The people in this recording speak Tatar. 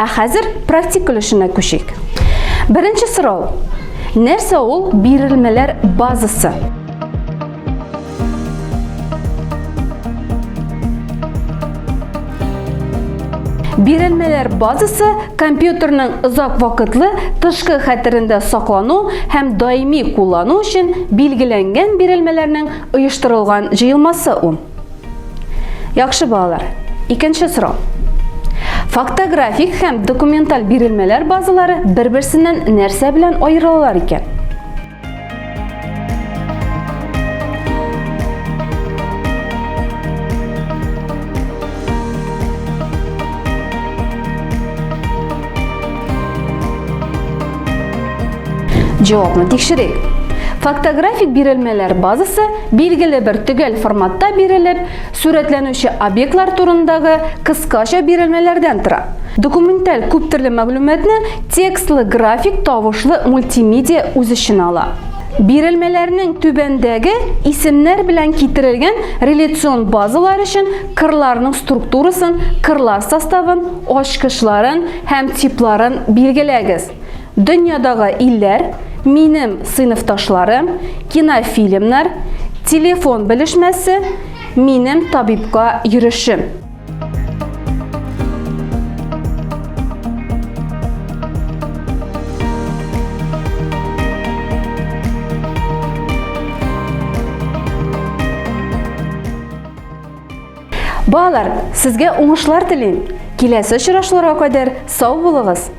Ә хәзер практик өлешенә күчик. Беренче сорау. Нәрсә ул бирелмәләр базасы? Бирелмәләр базасы компьютерның озак вакытлы тышкы хәтерендә саклану һәм даими куллану өчен билгеләнгән бирелмәләрнең оештырылган җыелмасы ул. Яхшы балалар. Икенче сорау. Фактографик һәм документаль бирелмәләр базалары бер-берсеннән нәрсә белән аерылалар икән? Җавапны тикшерик. Фактографик бирелмәләр базасы билгеле бер төгәл форматта бирелеп, сурәтләнүче объектлар турындагы кыскача бирелмәләрдән тора. Документаль күп төрле мәгълүматны текстлы график тавышлы мультимедиа үз эченә ала. Бирелмәләрнең түбәндәге исемнәр белән китерелгән реляцион базалар өчен кырларның структурасын, кырлар составын, ачкычларын һәм типларын билгеләгез. Дөньядагы илләр, минем сыйныфташларым, кинофильмнар, телефон белешмәсе, минем табибка йөрешем. Балалар, сезгә уңышлар телим. Киләсе очрашуларга кадәр сау булыгыз.